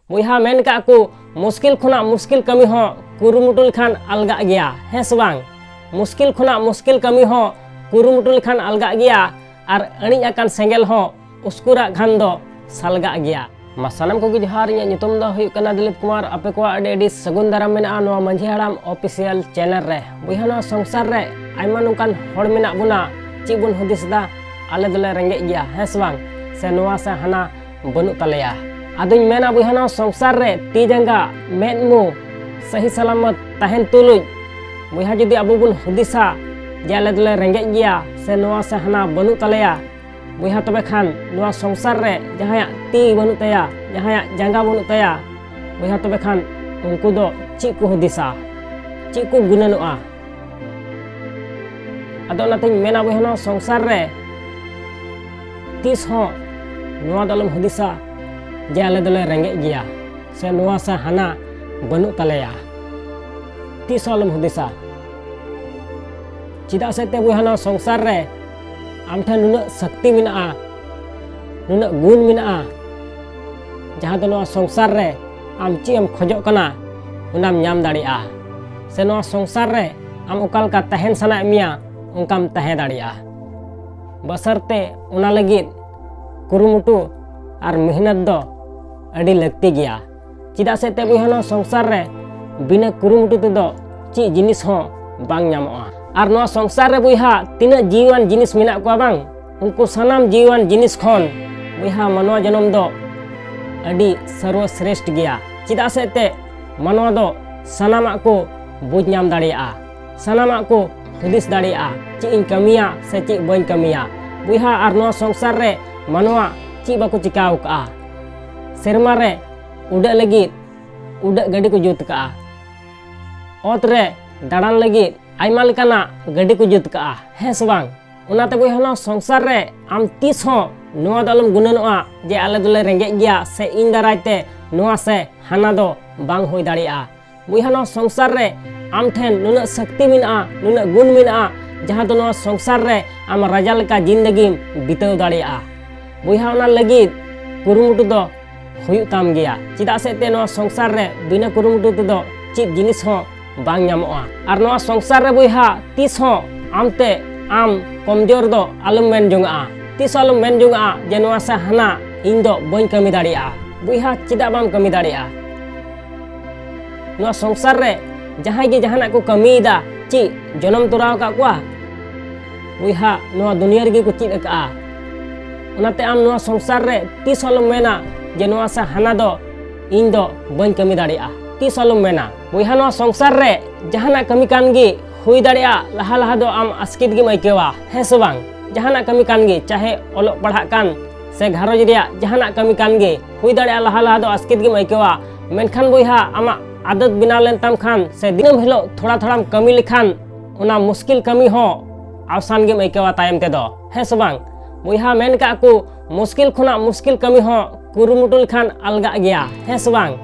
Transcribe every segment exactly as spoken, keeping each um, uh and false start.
ᱵᱚᱭᱦᱟ, ᱢᱮᱱ ᱠᱟᱜ ᱠᱚ, ᱢᱩᱥᱠᱤᱞ ᱠᱷᱚᱱᱟᱜ ᱢᱩᱥᱠᱤᱞ ᱠᱟᱹᱢᱤ ᱦᱚᱸ ᱠᱩᱨᱩᱢᱩᱴᱩ ᱞᱮᱠᱷᱟᱱ ᱟᱞᱜᱟᱜ ᱜᱮᱭᱟ, ᱦᱮᱸ ᱥᱮ ᱵᱟᱝ? ᱢᱩᱥᱠᱤᱞ ᱠᱷᱚᱱᱟᱜ ᱢᱩᱥᱠᱤᱞ ᱠᱟᱹᱢᱤ ᱦᱚᱸ ᱠᱩᱨᱩᱢᱩᱴᱩ ᱞᱮᱠᱷᱟᱱ ᱟᱞᱜᱟᱜ ᱜᱮᱭᱟ, ᱟᱨ ᱟᱹᱬᱤᱡ ᱟᱠᱟᱱ ᱥᱮᱸᱜᱮᱞ ᱦᱚᱸ ᱩᱥᱠᱩᱨᱟᱜ ᱠᱷᱟᱱ ᱫᱚ ᱥᱟᱞᱜᱟᱜ ᱜᱮᱭᱟ᱾ ᱢᱟ ᱥᱟᱱᱟᱢ ᱠᱚᱜᱮ ᱡᱚᱦᱟᱨ, ᱤᱧᱟᱹᱜ ᱧᱩᱛᱩᱢ ᱫᱚ ᱦᱩᱭᱩᱜ ᱠᱟᱱᱟ ᱫᱤᱞᱤᱯ ᱠᱩᱢᱟᱨ᱾ ᱟᱯᱮ ᱠᱚᱣᱟᱜ ᱟᱹᱰᱤ ᱟᱹᱰᱤ ᱥᱟᱹᱜᱩᱱ ᱫᱟᱨᱟᱢ ᱢᱮᱱᱟᱜᱼᱟ ᱱᱚᱣᱟ ᱢᱟᱹᱡᱷᱤ ᱦᱟᱲᱟᱢ ᱚᱯᱷᱤᱥᱤᱭᱟᱞ ᱪᱮᱱᱮᱞ ᱨᱮ᱾ ᱵᱚᱭᱦᱟ, ᱱᱚᱣᱟ ᱥᱚᱝᱥᱟᱨ ᱨᱮ ᱟᱭᱢᱟ ᱱᱚᱝᱠᱟᱱ ᱦᱚᱲ ᱢᱮᱱᱟᱜ ᱵᱚᱱᱟ, ᱪᱮᱫ ᱵᱚᱱ ᱦᱩᱫᱤᱥ ᱮᱫᱟ, ᱟᱞᱮ ᱫᱚᱞᱮ ᱨᱮᱸᱜᱮᱡ ᱜᱮᱭᱟ, ᱦᱮᱸ ᱥᱮ ᱵᱟᱝ? ᱥᱮ ᱱᱚᱣᱟ ᱥᱮ ᱦᱟᱱᱟ ᱵᱟᱹᱱᱩᱜ ᱛᱟᱞᱮᱭᱟ᱾ ᱟᱫᱚᱧ ᱢᱮᱱᱟ ᱵᱚᱭᱦᱟ, ᱱᱚᱣᱟ ᱥᱚᱝᱥᱟᱨ ᱨᱮ ᱛᱤ ᱡᱟᱸᱜᱟ ᱢᱮᱫ ᱢᱩ ᱥᱟᱹᱦᱤ ᱥᱟᱞᱟᱢᱚᱛ ᱛᱟᱦᱮᱱ ᱛᱩᱞᱩᱡ, ᱵᱚᱭᱦᱟ, ᱡᱩᱫᱤ ᱟᱵᱚ ᱵᱚᱱ ᱦᱩᱫᱤᱥᱟ ᱡᱮ ᱟᱞᱮ ᱫᱚᱞᱮ ᱨᱮᱸᱜᱮᱡ ᱜᱮᱭᱟ ᱥᱮ ᱱᱚᱣᱟ ᱥᱮ ᱦᱟᱱᱟ ᱵᱟᱹᱱᱩᱜ ᱛᱟᱞᱮᱭᱟ, ᱵᱚᱭᱦᱟ, ᱛᱚᱵᱮ ᱠᱷᱟᱱ ᱱᱚᱣᱟ ᱥᱚᱝᱥᱟᱨ ᱨᱮ ᱡᱟᱦᱟᱸᱭᱟᱜ ᱛᱤ ᱵᱟᱹᱱᱩᱜ ᱛᱟᱭᱟ, ᱡᱟᱦᱟᱸᱭᱟᱜ ᱡᱟᱸᱜᱟ ᱵᱟᱹᱱᱩᱜ ᱛᱟᱭᱟ, ᱵᱚᱭᱦᱟ, ᱛᱚᱵᱮ ᱠᱷᱟᱱ ᱩᱱᱠᱩ ᱫᱚ ᱪᱮᱫ ᱠᱚ ᱦᱩᱫᱤᱥᱟ, ᱪᱮᱫ ᱠᱚ ᱜᱩᱱᱟᱹᱱᱚᱜᱼᱟ? ᱟᱫᱚ ᱚᱱᱟᱛᱤᱧ ᱢᱮᱱᱟ ᱵᱚᱭᱦᱟ, ᱱᱚᱣᱟ ᱥᱚᱝᱥᱟᱨ ᱨᱮ ᱛᱤᱥ ᱦᱚᱸ ᱱᱚᱣᱟ ᱫᱚ ᱟᱞᱚᱢ ᱦᱩᱫᱤᱥᱟ ᱡᱮ ᱟᱞᱮ ᱫᱚᱞᱮ ᱨᱮᱸᱜᱮᱡ ᱜᱮᱭᱟ ᱥᱮ ᱱᱚᱣᱟ ᱥᱮ ᱦᱟᱱᱟ ᱵᱟᱹᱱᱩᱜ ᱛᱟᱞᱮᱭᱟ᱾ ᱛᱤᱥ ᱦᱚᱸ ᱟᱞᱚᱢ ᱦᱩᱫᱤᱥᱟ᱾ ᱪᱮᱫᱟᱜ ᱥᱮ ᱛᱮ ᱵᱚᱭᱦᱟ, ᱱᱚᱣᱟ ᱥᱚᱝᱥᱟᱨ ᱨᱮ ᱟᱢ ᱴᱷᱮᱱ ᱱᱩᱱᱟᱹᱜ ᱥᱚᱠᱛᱤ ᱢᱮᱱᱟᱜᱼᱟ, ᱱᱩᱱᱟᱹᱜ ᱜᱩᱱ ᱢᱮᱱᱟᱜᱼᱟ, ᱡᱟᱦᱟᱸ ᱫᱚ ᱱᱚᱣᱟ ᱥᱚᱝᱥᱟᱨ ᱨᱮ ᱟᱢ ᱪᱮᱫ ᱮᱢ ᱠᱷᱚᱡᱚᱜ ᱠᱟᱱᱟ, ᱚᱱᱟᱢ ᱧᱟᱢ ᱫᱟᱲᱮᱭᱟᱜᱼᱟ᱾ ᱥᱮ ᱱᱚᱣᱟ ᱥᱚᱝᱥᱟᱨ ᱨᱮ ᱟᱢ ᱚᱠᱟ ᱞᱮᱠᱟ ᱛᱟᱦᱮᱱ ᱥᱟᱱᱟᱭᱮᱫ ᱢᱮᱭᱟ, ᱚᱱᱠᱟᱢ ᱛᱟᱦᱮᱸ ᱫᱟᱲᱮᱭᱟᱜᱼᱟ᱾ ᱵᱟᱥᱟᱨᱛᱮ ᱚᱱᱟ ᱞᱟᱹᱜᱤᱫ ᱠᱩᱨᱩᱢᱩᱴᱩ ᱟᱨ ᱢᱮᱦᱱᱚᱛ ᱫᱚ ᱟᱹᱰᱤ ᱞᱟᱹᱠᱛᱤ ᱜᱮᱭᱟ᱾ ᱪᱮᱫᱟᱜ ᱥᱮ ᱛᱮ ᱵᱚᱭᱦᱟ, ᱱᱚᱣᱟ ᱥᱚᱝᱥᱟᱨ ᱨᱮ ᱵᱤᱱᱟᱹ ᱠᱩᱨᱩᱢᱩᱴᱩ ᱛᱮᱫᱚ ᱪᱮᱫ ᱡᱤᱱᱤᱥ ᱦᱚᱸ ᱵᱟᱝ ᱧᱟᱢᱚᱜᱼᱟ᱾ ᱟᱨ ᱱᱚᱣᱟ ᱥᱚᱝᱥᱟᱨ ᱨᱮ ᱵᱚᱭᱦᱟ, ᱛᱤᱱᱟᱹᱜ ᱡᱤᱣᱤᱣᱟᱱ ᱡᱤᱱᱤᱥ ᱢᱮᱱᱟᱜ ᱠᱚᱣᱟ ᱵᱟᱝ, ᱩᱱᱠᱩ ᱥᱟᱱᱟᱢ ᱡᱤᱣᱤᱣᱟᱱ ᱡᱤᱱᱤᱥ ᱠᱷᱚᱱ ᱵᱚᱭᱦᱟ, ᱢᱟᱱᱣᱟ ᱡᱚᱱᱚᱢ ᱫᱚ ᱟᱹᱰᱤ ᱥᱚᱨᱵᱚᱥᱨᱮᱥᱴ ᱜᱮᱭᱟ᱾ ᱪᱮᱫᱟᱜ ᱥᱮ ᱛᱮ ᱢᱟᱱᱣᱟ ᱫᱚ ᱥᱟᱱᱟᱢᱟᱜ ᱠᱚ ᱵᱩᱡᱽ ᱧᱟᱢ ᱫᱟᱲᱮᱭᱟᱜᱼᱟ, ᱥᱟᱱᱟᱢᱟᱜ ᱠᱚ ᱦᱩᱫᱤᱥ ᱫᱟᱲᱮᱭᱟᱜᱼᱟ, ᱪᱮᱫ ᱤᱧ ᱠᱟᱹᱢᱤᱭᱟ ᱥᱮ ᱪᱮᱫ ᱵᱟᱹᱧ ᱠᱟᱹᱢᱤᱭᱟ᱾ ᱵᱚᱭᱦᱟ, ᱟᱨ ᱱᱚᱣᱟ ᱥᱚᱝᱥᱟᱨ ᱨᱮ ᱢᱟᱱᱣᱟ ᱪᱮᱫ ᱵᱟᱠᱚ ᱪᱤᱠᱟᱹ ᱟᱠᱟᱫᱼᱟ? ᱥᱮᱨᱢᱟ ᱨᱮ ᱩᱰᱟᱹᱜ ᱞᱟᱹᱜᱤᱫ ᱩᱰᱟᱹᱜ ᱜᱟᱹᱰᱤ ᱠᱚ ᱡᱩᱛ ᱟᱠᱟᱫᱼᱟ, ᱚᱛ ᱨᱮ ᱫᱟᱬᱟᱱ ᱞᱟᱹᱜᱤᱫ ᱟᱭᱢᱟ ᱞᱮᱠᱟᱱᱟᱜ ᱜᱟᱹᱰᱤ ᱠᱚ ᱡᱩᱛ ᱟᱠᱟᱫᱼᱟ, ᱦᱮᱸ ᱥᱮ ᱵᱟᱝ? ᱚᱱᱟᱛᱮ ᱵᱚᱭᱦᱟ, ᱱᱚᱣᱟ ᱥᱚᱝᱥᱟᱨ ᱨᱮ ᱟᱢ ᱛᱤᱥ ᱦᱚᱸ ᱱᱚᱣᱟ ᱫᱚ ᱟᱞᱚᱢ ᱜᱩᱱᱟᱹᱱᱚᱜᱼᱟ ᱡᱮ ᱟᱞᱮ ᱫᱚᱞᱮ ᱨᱮᱸᱜᱮᱡ ᱜᱮᱭᱟ ᱥᱮ ᱤᱧ ᱫᱟᱨᱟᱭ ᱛᱮ ᱱᱚᱣᱟ ᱥᱮ ᱦᱟᱱᱟ ᱫᱚ ᱵᱟᱝ ᱦᱩᱭ ᱫᱟᱲᱮᱭᱟᱜᱼᱟ᱾ ᱵᱚᱭᱦᱟ, ᱱᱚᱣᱟ ᱥᱚᱝᱥᱟᱨ ᱨᱮ ᱟᱢ ᱴᱷᱮᱱ ᱱᱩᱱᱟᱹᱜ ᱥᱚᱠᱛᱤ ᱢᱮᱱᱟᱜᱼᱟ, ᱱᱩᱱᱟᱹᱜ ᱜᱩᱱ ᱢᱮᱱᱟᱜᱼᱟ, ᱡᱟᱦᱟᱸ ᱫᱚ ᱱᱚᱣᱟ ᱥᱚᱝᱥᱟᱨ ᱨᱮ ᱟᱢ ᱨᱟᱡᱟ ᱞᱮᱠᱟ ᱡᱤᱱᱫᱮᱜᱤᱢ ᱵᱤᱛᱟᱹᱣ ᱫᱟᱲᱮᱭᱟᱜᱼᱟ᱾ ᱵᱚᱭᱦᱟ, ᱚᱱᱟ ᱞᱟᱹᱜᱤᱫ ᱠᱩᱨᱩᱢᱩᱴᱩ ᱫᱚ ᱦᱩᱭᱩᱜ ᱛᱟᱢ ᱜᱮᱭᱟ᱾ ᱪᱮᱫᱟᱜ ᱥᱮ ᱮᱱᱛᱮ ᱱᱚᱣᱟ ᱥᱚᱝᱥᱟᱨ ᱨᱮ ᱵᱤᱱᱟᱹ ᱠᱩᱨᱩᱢᱩᱴᱩ ᱛᱮᱫᱚ ᱪᱮᱫ ᱡᱤᱱᱤᱥ ᱦᱚᱸ ᱵᱟᱝ ᱧᱟᱢᱚᱜᱼᱟ᱾ ᱟᱨ ᱱᱚᱣᱟ ᱥᱚᱝᱥᱟᱨ ᱨᱮ ᱵᱚᱭᱦᱟ, ᱛᱤᱥ ᱦᱚᱸ ᱟᱢᱛᱮ ᱟᱢ ᱠᱚᱢᱡᱳᱨ ᱫᱚ ᱟᱞᱚᱢ ᱢᱮᱱ ᱡᱚᱝᱟᱜᱼᱟ᱾ ᱛᱤᱥ ᱦᱚᱸ ᱟᱞᱚᱢ ᱢᱮᱱ ᱡᱚᱝᱟᱜᱼᱟ ᱡᱮ ᱱᱚᱣᱟ ᱥᱮ ᱦᱟᱱᱟ, ᱤᱧ ᱫᱚ ᱵᱟᱹᱧ ᱠᱟᱹᱢᱤ ᱫᱟᱲᱮᱭᱟᱜᱼᱟ᱾ ᱵᱚᱭᱦᱟ, ᱪᱮᱫᱟᱜ ᱵᱟᱢ ᱠᱟᱹᱢᱤ ᱫᱟᱲᱮᱭᱟᱜᱼᱟ? ᱱᱚᱣᱟ ᱥᱚᱝᱥᱟᱨ ᱨᱮ ᱡᱟᱦᱟᱸᱭ ᱜᱮ ᱡᱟᱦᱟᱱᱟᱜ ᱠᱚ ᱠᱟᱹᱢᱤᱭᱮᱫᱟ, ᱪᱮᱫ ᱡᱚᱱᱚᱢ ᱛᱚᱨᱟᱣ ᱟᱠᱟᱫ ᱠᱚᱣᱟ? ᱵᱚᱭᱦᱟ, ᱱᱚᱣᱟ ᱫᱩᱱᱤᱭᱟᱹ ᱨᱮᱜᱮ ᱠᱚ ᱪᱮᱫ ᱟᱠᱟᱫᱼᱟ᱾ ᱚᱱᱟᱛᱮ ᱟᱢ ᱱᱚᱣᱟ ᱥᱚᱝᱥᱟᱨ ᱨᱮ ᱛᱤᱥ ᱦᱚᱸ ᱟᱞᱚᱢ ᱢᱮᱱᱟ ᱡᱮ ᱱᱚᱣᱟ ᱥᱮ ᱦᱟᱱᱟ ᱫᱚ ᱤᱧ ᱫᱚ ᱵᱟᱹᱧ ᱠᱟᱹᱢᱤ ᱫᱟᱲᱮᱭᱟᱜᱼᱟ᱾ ᱛᱤᱥ ᱦᱚᱸ ᱟᱞᱚᱢ ᱢᱮᱱᱟ᱾ ᱵᱚᱭᱦᱟ, ᱱᱚᱣᱟ ᱥᱚᱝᱥᱟᱨ ᱨᱮ ᱡᱟᱦᱟᱱᱟᱜ ᱠᱟᱹᱢᱤ ᱠᱟᱱ ᱜᱮ ᱦᱩᱭ ᱫᱟᱲᱮᱭᱟᱜᱼᱟ, ᱞᱟᱦᱟ ᱞᱟᱦᱟ ᱫᱚ ᱟᱢ ᱟᱥᱠᱮᱛ ᱜᱮᱢ ᱟᱹᱭᱠᱟᱹᱣᱟ, ᱦᱮᱸ ᱥᱮ ᱵᱟᱝ? ᱡᱟᱦᱟᱱᱟᱜ ᱠᱟᱹᱢᱤ ᱠᱟᱱ ᱜᱮ, ᱪᱟᱦᱮ ᱚᱞᱚᱜ ᱯᱟᱲᱦᱟᱜ ᱠᱟᱱ ᱥᱮ ᱜᱷᱟᱨᱚᱸᱡᱽ ᱨᱮᱭᱟᱜ ᱡᱟᱦᱟᱱᱟᱜ ᱠᱟᱹᱢᱤ ᱠᱟᱱ ᱜᱮ, ᱦᱩᱭ ᱫᱟᱲᱮᱭᱟᱜᱼᱟ ᱞᱟᱦᱟ ᱞᱟᱦᱟ ᱫᱚ ᱟᱥᱠᱮᱛ ᱜᱮᱢ ᱟᱹᱭᱠᱟᱹᱣᱟ᱾ ᱢᱮᱱᱠᱷᱟᱱ ᱵᱚᱭᱦᱟ, ᱟᱢᱟᱜ ᱟᱫᱚᱛ ᱵᱮᱱᱟᱣ ᱞᱮᱱ ᱛᱟᱢ ᱠᱷᱟᱱ ᱥᱮ ᱫᱤᱱᱟᱹᱢ ᱦᱤᱞᱳᱜ ᱛᱷᱚᱲᱟ ᱛᱷᱚᱲᱟᱢ ᱠᱟᱹᱢᱤ ᱞᱮᱠᱷᱟᱱ, ᱚᱱᱟ ᱢᱩᱥᱠᱤᱞ ᱠᱟᱹᱢᱤ ᱦᱚᱸ ᱟᱣᱥᱟᱱ ᱜᱮᱢ ᱟᱹᱭᱠᱟᱹᱣᱟ ᱛᱟᱭᱚᱢ ᱛᱮᱫᱚ, ᱦᱮᱸ ᱥᱮ ᱵᱟᱝ? ᱵᱚᱭᱦᱟ, ᱢᱮᱱ ᱠᱟᱜ ᱠᱚ, ᱢᱩᱥᱠᱤᱞ ᱠᱷᱚᱱᱟᱜ ᱢᱩᱥᱠᱤᱞ ᱠᱟᱹᱢᱤ ᱦᱚᱸ ᱠᱩᱨᱩᱢᱩᱴᱩ ᱞᱮᱠᱷᱟᱱ ᱟᱞᱜᱟᱜ ᱜᱮᱭᱟ, ᱦᱮᱸ ᱥᱮ ᱵᱟᱝ?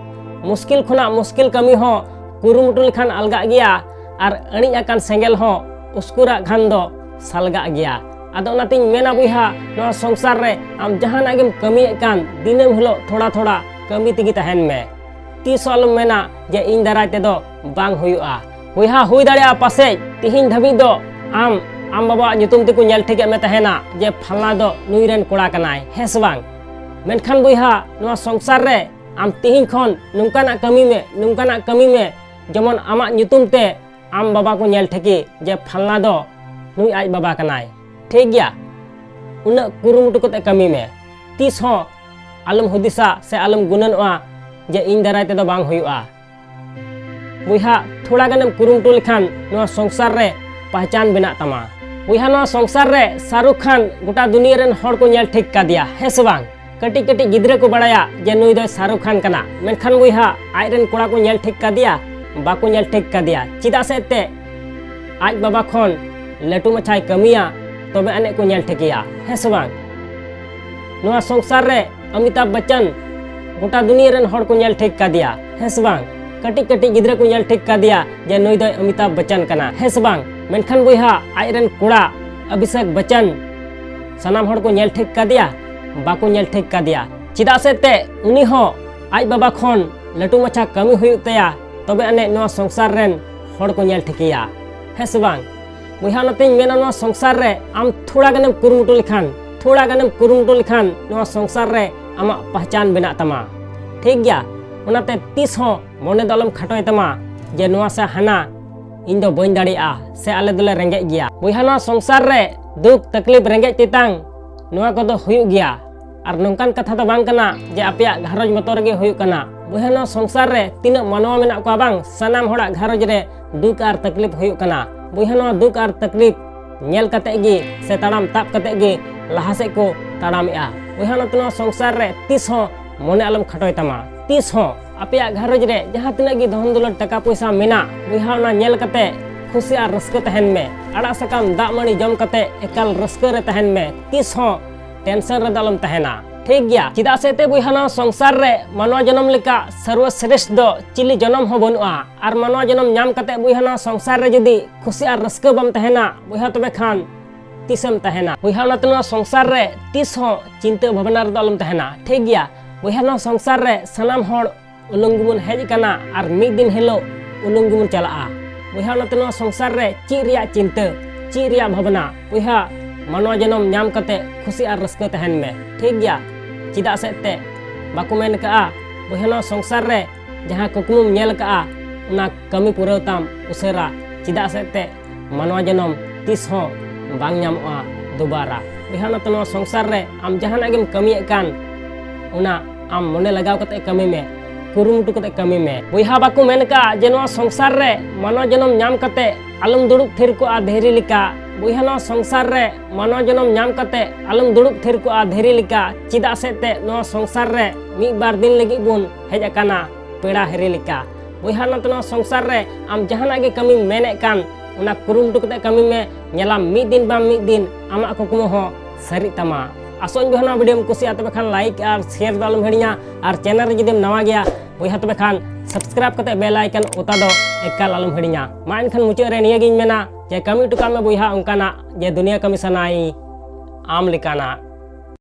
ᱢᱩᱥᱠᱤᱞ ᱠᱷᱚᱱᱟᱜ ᱢᱩᱥᱠᱤᱞ ᱠᱟᱹᱢᱤ ᱦᱚᱸ ᱠᱩᱨᱩᱢᱩᱴᱩ ᱞᱮᱠᱷᱟᱱ ᱟᱞᱜᱟᱜ ᱜᱮᱭᱟ, ᱟᱨ ᱟᱹᱬᱤᱡ ᱟᱠᱟᱱ ᱥᱮᱸᱜᱮᱞ ᱦᱚᱸ ᱩᱥᱠᱩᱨᱟᱜ ᱠᱷᱟᱱ ᱫᱚ ᱥᱟᱞᱜᱟᱜ ᱜᱮᱭᱟ᱾ ᱟᱫᱚ ᱚᱱᱟᱛᱤᱧ ᱢᱮᱱᱟ ᱵᱚᱭᱦᱟ, ᱱᱚᱣᱟ ᱥᱚᱝᱥᱟᱨ ᱨᱮ ᱟᱢ ᱡᱟᱦᱟᱱᱟᱜ ᱜᱮᱢ ᱠᱟᱹᱢᱤᱭᱮᱫ ᱠᱟᱱ, ᱫᱤᱱᱟᱹᱢ ᱦᱤᱞᱳᱜ ᱛᱷᱚᱲᱟ ᱛᱷᱚᱲᱟ ᱠᱟᱹᱢᱤ ᱛᱮᱜᱮ ᱛᱟᱦᱮᱱ ᱢᱮ᱾ ᱛᱤᱥ ᱦᱚᱸ ᱟᱞᱚᱢ ᱢᱮᱱᱟ ᱡᱮ ᱤᱧ ᱫᱟᱨᱟᱭ ᱛᱮᱫᱚ ᱵᱟᱝ ᱦᱩᱭᱩᱜᱼᱟ᱾ ᱵᱚᱭᱦᱟ, ᱦᱩᱭ ᱫᱟᱲᱮᱭᱟᱜᱼᱟ ᱯᱟᱥᱮᱡ ᱛᱤᱦᱤᱧ ᱫᱷᱟᱹᱵᱤᱡ ᱫᱚ ᱟᱢ, ᱟᱢ ᱵᱟᱵᱟᱣᱟᱜ ᱧᱩᱛᱩᱢ ᱛᱮᱠᱚ ᱧᱮᱞ ᱴᱷᱤᱠᱮᱫ ᱢᱮ ᱛᱟᱦᱮᱱᱟ ᱡᱮ ᱯᱷᱟᱞᱱᱟ ᱫᱚ ᱱᱩᱭ ᱨᱮᱱ ᱠᱚᱲᱟ ᱠᱟᱱᱟᱭ, ᱦᱮᱸ ᱥᱮ ᱵᱟᱝ? ᱢᱮᱱᱠᱷᱟᱱ ᱵᱚᱭᱦᱟ, ᱱᱚᱣᱟ ᱥᱚᱝᱥᱟᱨ ᱨᱮ ᱟᱢ ᱛᱤᱦᱤᱧ ᱠᱷᱚᱱ ᱱᱚᱝᱠᱟᱱᱟᱜ ᱠᱟᱹᱢᱤ ᱢᱮ, ᱱᱚᱝᱠᱟᱱᱟᱜ ᱠᱟᱹᱢᱤ ᱢᱮ, ᱡᱮᱢᱚᱱ ᱟᱢᱟᱜ ᱧᱩᱛᱩᱢ ᱛᱮ ᱟᱢ ᱵᱟᱵᱟ ᱠᱚ ᱧᱮᱞ ᱴᱷᱤᱠᱮ ᱡᱮ ᱯᱷᱟᱞᱱᱟ ᱫᱚ ᱱᱩᱭ ᱟᱡ ᱵᱟᱵᱟ ᱠᱟᱱᱟᱭ᱾ ᱴᱷᱤᱠ ᱜᱮᱭᱟ? ᱩᱱᱟᱹᱜ ᱠᱩᱨᱩᱢᱩᱴᱩ ᱠᱟᱛᱮ ᱠᱟᱹᱢᱤ ᱢᱮ᱾ ᱛᱤᱥ ᱦᱚᱸ ᱟᱞᱚᱢ ᱦᱩᱫᱤᱥᱟ ᱥᱮ ᱟᱞᱚᱢ ᱜᱩᱱᱟᱹᱱᱚᱜᱼᱟ ᱡᱮ ᱤᱧ ᱫᱟᱨᱟᱭ ᱛᱮᱫᱚ ᱵᱟᱝ ᱦᱩᱭᱩᱜᱼᱟ᱾ ᱵᱚᱭᱦᱟ, ᱛᱷᱚᱲᱟ ᱜᱟᱱᱮᱢ ᱠᱩᱨᱩᱢᱩᱴᱩ ᱞᱮᱠᱷᱟᱱ ᱱᱚᱣᱟ ᱥᱚᱝᱥᱟᱨ ᱨᱮ ᱯᱟᱦᱪᱟᱱ ᱵᱮᱱᱟᱜ ᱛᱟᱢᱟ᱾ ᱵᱚᱭᱦᱟ, ᱱᱚᱣᱟ ᱥᱚᱝᱥᱟᱨ ᱨᱮ ᱥᱟᱦᱨᱩᱠ ᱠᱷᱟᱱ ᱜᱚᱴᱟ ᱫᱩᱱᱤᱭᱟᱹ ᱨᱮᱱ ᱦᱚᱲ ᱠᱚ ᱧᱮᱞ ᱴᱷᱤᱠ ᱠᱟᱫᱮᱭᱟ, ᱦᱮᱸ ᱥᱮ ᱵᱟᱝ? ᱠᱟᱹᱴᱤᱡ ᱠᱟᱹᱴᱤᱡ ᱜᱤᱫᱽᱨᱟᱹ ᱠᱚ ᱵᱟᱲᱟᱭᱟ ᱡᱮ ᱱᱩᱭ ᱫᱚᱭ ᱥᱟᱦᱨᱩᱠ ᱠᱷᱟᱱ ᱠᱟᱱᱟ, ᱢᱮᱱᱠᱷᱟᱱ ᱵᱚᱭᱦᱟ, ᱟᱡ ᱨᱮᱱ ᱠᱚᱲᱟ ᱠᱚ ᱧᱮᱞ ᱴᱷᱤᱠ ᱠᱟᱫᱮᱭᱟ? ᱵᱟᱠᱚ ᱧᱮᱞ ᱴᱷᱤᱠ ᱠᱟᱫᱮᱭᱟ᱾ ᱪᱮᱫᱟᱜ ᱥᱮ ᱮᱱᱛᱮ ᱟᱡ ᱵᱟᱵᱟ ᱠᱷᱚᱱ ᱞᱟᱹᱴᱩ ᱢᱟᱪᱷᱟᱭ ᱠᱟᱹᱢᱤᱭᱟ, ᱛᱚᱵᱮ ᱟᱹᱱᱤᱡ ᱠᱚ ᱧᱮᱞ ᱴᱷᱤᱠᱮᱭᱟ, ᱦᱮᱸ ᱥᱮ ᱵᱟᱝ? ᱱᱚᱣᱟ ᱥᱚᱝᱥᱟᱨ ᱨᱮ ᱚᱢᱤᱛᱟᱵᱷ ᱵᱚᱪᱪᱚᱱ ᱜᱚᱴᱟ ᱫᱩᱱᱤᱭᱟᱹ ᱨᱮᱱ ᱦᱚᱲ ᱠᱚ ᱧᱮᱞ ᱴᱷᱤᱠ ᱠᱟᱫᱮᱭᱟ, ᱦᱮᱸ ᱥᱮ ᱵᱟᱝ? ᱠᱟᱹᱴᱤᱡ ᱠᱟᱹᱴᱤᱡ ᱜᱤᱫᱽᱨᱟᱹ ᱠᱚ ᱧᱮᱞ ᱴᱷᱤᱠ ᱠᱟᱫᱮᱭᱟ ᱡᱮ ᱱᱩᱭ ᱫᱚᱭ ᱚᱢᱤᱛᱟᱵᱷ ᱵᱚᱪᱪᱚᱱ ᱠᱟᱱᱟ, ᱦᱮᱸ ᱥᱮ ᱵᱟᱝ? ᱢᱮᱱᱠᱷᱟᱱ ᱵᱚᱭᱦᱟ, ᱟᱡ ᱨᱮᱱ ᱠᱚᱲᱟ ᱚᱵᱷᱤᱥᱮᱠ ᱵᱚᱪᱪᱚᱱ ᱥᱟᱱᱟᱢ ᱦᱚᱲ ᱠᱚ ᱧᱮᱞ ᱴᱷᱤᱠ ᱠᱟᱫᱮᱭᱟ? ᱵᱟᱠᱚ ᱧᱮᱞ ᱴᱷᱤᱠ ᱠᱟᱫᱮᱭᱟ᱾ ᱪᱮᱫᱟᱜ ᱥᱮ ᱛᱮ ᱩᱱᱤ ᱦᱚᱸ ᱟᱡ ᱵᱟᱵᱟ ᱠᱷᱚᱱ ᱞᱟᱹᱴᱩ ᱢᱟᱪᱷᱟ ᱠᱟᱹᱢᱤ ᱦᱩᱭᱩᱜ ᱛᱟᱭᱟ, ᱛᱚᱵᱮ ᱟᱹᱱᱤᱡ ᱱᱚᱣᱟ ᱥᱚᱝᱥᱟᱨ ᱨᱮᱱ ᱦᱚᱲ ᱠᱚ ᱧᱮᱞ ᱴᱷᱤᱠᱮᱭᱟ, ᱦᱮᱸ ᱥᱮ ᱵᱟᱝ? ᱵᱚᱭᱦᱟ, ᱚᱱᱟᱛᱤᱧ ᱢᱮᱱᱟ, ᱱᱚᱣᱟ ᱥᱚᱝᱥᱟᱨ ᱨᱮ ᱟᱢ ᱛᱷᱚᱲᱟ ᱜᱟᱱᱮᱢ ᱠᱩᱨᱩᱢᱩᱴᱩ ᱞᱮᱠᱷᱟᱱ, ᱛᱷᱚᱲᱟ ᱜᱟᱱᱮᱢ ᱠᱩᱨᱩᱢᱩᱴᱩ ᱞᱮᱠᱷᱟᱱ ᱱᱚᱣᱟ ᱥᱚᱝᱥᱟᱨ ᱨᱮ ᱟᱢᱟᱜ ᱯᱟᱦᱪᱟᱱ ᱵᱮᱱᱟᱜ ᱛᱟᱢᱟ, ᱴᱷᱤᱠ ᱜᱮᱭᱟ? ᱚᱱᱟᱛᱮ ᱛᱤᱥ ᱦᱚᱸ ᱢᱚᱱᱮ ᱫᱚ ᱟᱞᱚᱢ ᱠᱷᱟᱴᱚᱭ ᱛᱟᱢᱟ ᱡᱮ ᱱᱚᱣᱟ ᱥᱮ ᱦᱟᱱᱟ, ᱤᱧ ᱫᱚ ᱵᱟᱹᱧ ᱫᱟᱲᱮᱭᱟᱜᱼᱟ, ᱥᱮ ᱟᱞᱮ ᱫᱚᱞᱮ ᱨᱮᱸᱜᱮᱡ ᱜᱮᱭᱟ᱾ ᱵᱚᱭᱦᱟ, ᱱᱚᱣᱟ ᱥᱚᱝᱥᱟᱨ ᱨᱮ ᱫᱩᱠ ᱛᱟᱠᱞᱤᱯ, ᱨᱮᱸᱜᱮᱡ ᱛᱮᱛᱟᱝ, ᱱᱚᱣᱟ ᱠᱚᱫᱚ ᱦᱩᱭᱩᱜ ᱜᱮᱭᱟ᱾ ᱟᱨ ᱱᱚᱝᱠᱟᱱ ᱠᱟᱛᱷᱟ ᱫᱚ ᱵᱟᱝ ᱠᱟᱱᱟ ᱡᱮ ᱟᱯᱮᱭᱟᱜ ᱜᱷᱟᱨᱚᱸᱡᱽ ᱢᱚᱛᱚ ᱨᱮᱜᱮ ᱦᱩᱭᱩᱜ ᱠᱟᱱᱟ᱾ ᱵᱚᱭᱦᱟ, ᱱᱚᱣᱟ ᱥᱚᱝᱥᱟᱨ ᱨᱮ ᱛᱤᱱᱟᱹᱜ ᱢᱟᱱᱣᱟ ᱢᱮᱱᱟᱜ ᱠᱚᱣᱟ ᱵᱟᱝ, ᱥᱟᱱᱟᱢ ᱦᱚᱲᱟᱜ ᱜᱷᱟᱨᱚᱸᱡᱽ ᱨᱮ ᱫᱩᱠ ᱟᱨ ᱛᱟᱠᱞᱤᱯ ᱦᱩᱭᱩᱜ ᱠᱟᱱᱟ᱾ ᱵᱚᱭᱦᱟ, ᱱᱚᱣᱟ ᱫᱩᱠ ᱟᱨ ᱛᱟᱠᱞᱤᱯ ᱧᱮᱞ ᱠᱟᱛᱮ ᱜᱮ ᱥᱮ ᱛᱟᱲᱟᱢ ᱛᱟᱵ ᱠᱟᱛᱮ ᱜᱮ ᱞᱟᱦᱟ ᱥᱮᱫ ᱠᱚ ᱛᱟᱲᱟᱢᱮᱜᱼᱟ᱾ ᱵᱚᱭᱦᱟ, ᱚᱱᱟᱛᱮ ᱱᱚᱣᱟ ᱥᱚᱝᱥᱟᱨ ᱨᱮ ᱛᱤᱥ ᱦᱚᱸ ᱢᱚᱱᱮ ᱟᱞᱚᱢ ᱠᱷᱟᱴᱚᱭ ᱛᱟᱢᱟ᱾ ᱛᱤᱥ ᱦᱚᱸ ᱟᱯᱮᱭᱟᱜ ᱜᱷᱟᱨᱚᱸᱡᱽ ᱨᱮ ᱡᱟᱦᱟᱸ ᱛᱤᱱᱟᱹᱜ ᱜᱮ ᱫᱷᱚᱱ ᱫᱚᱞᱚᱛ, ᱴᱟᱠᱟ ᱯᱚᱭᱥᱟ ᱢᱮᱱᱟᱜ, ᱵᱚᱭᱦᱟ, ᱚᱱᱟ ᱧᱮᱞ ᱠᱟᱛᱮ ᱠᱷᱩᱥᱤ ᱟᱨ ᱨᱟᱹᱥᱠᱟᱹ ᱛᱟᱦᱮᱱ ᱢᱮ᱾ ᱟᱲᱟᱜ ᱥᱟᱠᱟᱢ, ᱫᱟᱜ ᱢᱟᱹᱲᱤ ᱡᱚᱢ ᱠᱟᱛᱮ ᱮᱠᱟᱞ ᱨᱟᱹᱥᱠᱟᱹ ᱨᱮ ᱛᱟᱦᱮᱱ ᱢᱮ᱾ ᱛᱤᱥ ᱦᱚᱸ ᱴᱮᱱᱥᱚᱱ ᱨᱮᱫᱚ ᱟᱞᱚᱢ ᱛᱟᱦᱮᱱᱟ, ᱴᱷᱤᱠ ᱜᱮᱭᱟ? ᱪᱮᱫᱟᱜ ᱥᱮ ᱛᱮ ᱵᱚᱭᱦᱟ, ᱱᱚᱣᱟ ᱥᱚᱝᱥᱟᱨ ᱨᱮ ᱢᱟᱱᱣᱟ ᱡᱚᱱᱚᱢ ᱞᱮᱠᱟ ᱥᱚᱨᱵᱚ ᱥᱨᱮᱥᱴ ᱫᱚ ᱪᱤᱞᱤ ᱡᱚᱱᱚᱢ ᱦᱚᱸ ᱵᱟᱹᱱᱩᱜᱼᱟ᱾ ᱟᱨ ᱢᱟᱱᱣᱟ ᱡᱚᱱᱚᱢ ᱧᱟᱢ ᱠᱟᱛᱮ ᱵᱚᱭᱦᱟ, ᱱᱚᱣᱟ ᱥᱚᱝᱥᱟᱨ ᱨᱮ ᱡᱩᱫᱤ ᱠᱷᱩᱥᱤ ᱟᱨ ᱨᱟᱹᱥᱠᱟᱹ ᱵᱟᱢ ᱛᱟᱦᱮᱱᱟ ᱵᱚᱭᱦᱟ, ᱛᱚᱵᱮ ᱠᱷᱟᱱ ᱛᱤᱥᱮᱢ ᱛᱟᱦᱮᱱᱟ? ᱵᱚᱭᱦᱟ, ᱚᱱᱟᱛᱮ ᱱᱚᱣᱟ ᱥᱚᱝᱥᱟᱨ ᱨᱮ ᱛᱤᱥ ᱦᱚᱸ ᱪᱤᱱᱛᱟᱹ ᱵᱷᱟᱵᱽᱱᱟ ᱨᱮᱫᱚ ᱟᱞᱚᱢ ᱛᱟᱦᱮᱱᱟ, ᱴᱷᱤᱠ ᱜᱮᱭᱟ? ᱵᱚᱭᱦᱟ, ᱱᱚᱣᱟ ᱥᱚᱝᱥᱟᱨ ᱨᱮ ᱥᱟᱱᱟᱢ ᱦᱚᱲ ᱩᱞᱩᱝ ᱜᱮᱵᱚᱱ ᱦᱮᱡ ᱟᱠᱟᱱᱟ ᱟᱨ ᱢᱤᱫ ᱫᱤᱱ ᱦᱤᱞᱳᱜ ᱩᱞᱩᱝ ᱜᱮᱵᱚᱱ ᱪᱟᱞᱟᱜᱼᱟ᱾ ᱵᱚᱭᱦᱟ, ᱚᱱᱟᱛᱮ ᱱᱚᱣᱟ ᱥᱚᱝᱥᱟᱨ ᱨᱮ ᱪᱮᱫ ᱨᱮᱭᱟᱜ ᱪᱤᱱᱛᱟᱹ, ᱪᱮᱫ ᱨᱮᱭᱟᱜ ᱵᱷᱟᱵᱽᱱᱟ? ᱵᱚᱭᱦᱟ, ᱢᱟᱱᱣᱟ ᱡᱚᱱᱚᱢ ᱧᱟᱢ ᱠᱟᱛᱮ ᱠᱷᱩᱥᱤ ᱟᱨ ᱨᱟᱹᱥᱠᱟᱹ ᱛᱟᱦᱮᱱ ᱢᱮ, ᱴᱷᱤᱠ ᱜᱮᱭᱟ? ᱪᱮᱫᱟᱜ ᱥᱮ ᱛᱮ ᱵᱟᱠᱚ ᱢᱮᱱ ᱠᱟᱜᱼᱟ, ᱵᱚᱭᱦᱟ, ᱱᱚᱣᱟ ᱥᱚᱝᱥᱟᱨ ᱨᱮ ᱡᱟᱦᱟᱸ ᱠᱩᱠᱢᱩᱢ ᱧᱮᱞ ᱠᱟᱜᱼᱟ, ᱚᱱᱟ ᱠᱟᱹᱢᱤ ᱯᱩᱨᱟᱹᱣ ᱛᱟᱢ ᱩᱥᱟᱹᱨᱟ᱾ ᱪᱮᱫᱟᱜ ᱥᱮ ᱛᱮ ᱢᱟᱱᱣᱟ ᱡᱚᱱᱚᱢ ᱛᱤᱥ ᱦᱚᱸ ᱵᱟᱝ ᱧᱟᱢᱚᱜᱼᱟ ᱫᱩᱵᱟᱨᱟ᱾ ᱵᱚᱭᱦᱟ, ᱚᱱᱟᱛᱮ ᱱᱚᱣᱟ ᱥᱚᱝᱥᱟᱨ ᱨᱮ ᱟᱢ ᱡᱟᱦᱟᱱᱟᱜ ᱜᱮᱢ ᱠᱟᱹᱢᱤᱭᱮᱫ ᱠᱟᱱ, ᱚᱱᱟ ᱟᱢ ᱢᱚᱱᱮ ᱞᱟᱜᱟᱣ ᱠᱟᱛᱮ ᱠᱟᱹᱢᱤ ᱢᱮ, ᱠᱩᱨᱩᱢᱩᱴᱩ ᱠᱟᱛᱮ ᱠᱟᱹᱢᱤ ᱢᱮ᱾ ᱵᱚᱭᱦᱟ, ᱵᱟᱠᱚ ᱢᱮᱱ ᱠᱟᱜᱼᱟ ᱡᱮ ᱱᱚᱣᱟ ᱥᱚᱝᱥᱟᱨ ᱨᱮ ᱢᱟᱱᱣᱟ ᱡᱚᱱᱚᱢ ᱧᱟᱢ ᱠᱟᱛᱮ ᱟᱞᱚᱢ ᱫᱩᱲᱩᱵ ᱛᱷᱤᱨ ᱠᱚᱜᱼᱟ ᱫᱷᱤᱨᱤ ᱞᱮᱠᱟ᱾ ᱵᱚᱭᱦᱟ, ᱱᱚᱣᱟ ᱥᱚᱝᱥᱟᱨ ᱨᱮ ᱢᱟᱱᱣᱟ ᱡᱚᱱᱚᱢ ᱧᱟᱢ ᱠᱟᱛᱮ ᱟᱞᱚᱢ ᱫᱩᱲᱩᱵ ᱛᱷᱤᱨ ᱠᱚᱜᱼᱟ ᱫᱷᱤᱨᱤ ᱞᱮᱠᱟ᱾ ᱪᱮᱫᱟᱜ ᱥᱮ ᱛᱮ ᱱᱚᱣᱟ ᱥᱚᱝᱥᱟᱨ ᱨᱮ ᱢᱤᱫ ᱵᱟᱨ ᱫᱤᱱ ᱞᱟᱹᱜᱤᱫ ᱵᱚᱱ ᱦᱮᱡ ᱟᱠᱟᱱᱟ ᱯᱮᱲᱟ ᱦᱤᱨᱤ ᱞᱮᱠᱟ᱾ ᱵᱚᱭᱦᱟ, ᱚᱱᱟᱛᱮ ᱱᱚᱣᱟ ᱥᱚᱝᱥᱟᱨ ᱨᱮ ᱟᱢ ᱡᱟᱦᱟᱱᱟᱜ ᱜᱮ ᱠᱟᱹᱢᱤᱢ ᱢᱮᱱᱮᱫ ᱠᱟᱱ, ᱚᱱᱟ ᱠᱩᱨᱩᱢᱩᱴᱩ ᱠᱟᱛᱮ ᱠᱟᱹᱢᱤ ᱢᱮ᱾ ᱧᱮᱞᱟᱢ ᱢᱤᱫ ᱫᱤᱱ ᱵᱟᱝ ᱢᱤᱫ ᱫᱤᱱ ᱟᱢᱟᱜ ᱠᱩᱠᱢᱩ ᱦᱚᱸ ᱥᱟᱹᱨᱤᱜ ᱛᱟᱢᱟ᱾ ᱟᱥᱚᱜ ᱟᱹᱧ ᱵᱚᱭᱦᱟ, ᱱᱚᱣᱟ ᱵᱷᱤᱰᱤᱭᱳᱢ ᱠᱩᱥᱤᱭᱟᱜᱼᱟ, ᱛᱚᱵᱮ ᱠᱷᱟᱱ ᱞᱟᱭᱤᱠ ᱟᱨ ᱥᱮᱭᱟᱨ ᱫᱚ ᱟᱞᱚᱢ ᱦᱤᱲᱤᱧᱟ᱾ ᱟᱨ ᱪᱮᱱᱮᱞ ᱨᱮ ᱡᱩᱫᱤᱢ ᱱᱟᱣᱟ ᱜᱮᱭᱟ ᱵᱚᱭᱦᱟ, ᱛᱚᱵᱮ ᱠᱷᱟᱱ ᱥᱟᱵᱥᱠᱨᱟᱭᱤᱵ ᱠᱟᱛᱮ ᱵᱮᱞ ᱟᱭᱠᱚᱱ ᱚᱛᱟ ᱫᱚ ᱮᱠᱟᱞ ᱟᱞᱚᱢ ᱦᱤᱲᱤᱧᱟ᱾ ᱢᱟ ᱮᱱᱠᱷᱟᱱ ᱢᱩᱪᱟᱹᱫ ᱨᱮ ᱱᱤᱭᱟᱹᱜᱤᱧ ᱢᱮᱱᱟ ᱡᱮ ᱠᱟᱹᱢᱤ ᱦᱚᱴᱚ ᱠᱟᱜ ᱢᱮ ᱵᱚᱭᱦᱟ ᱚᱱᱠᱟᱱᱟᱜ ᱡᱮ ᱫᱩᱱᱤᱭᱟᱹ ᱠᱟᱹᱢᱤ ᱥᱟᱱᱟᱭ ᱟᱢ ᱞᱮᱠᱟᱱᱟᱜ᱾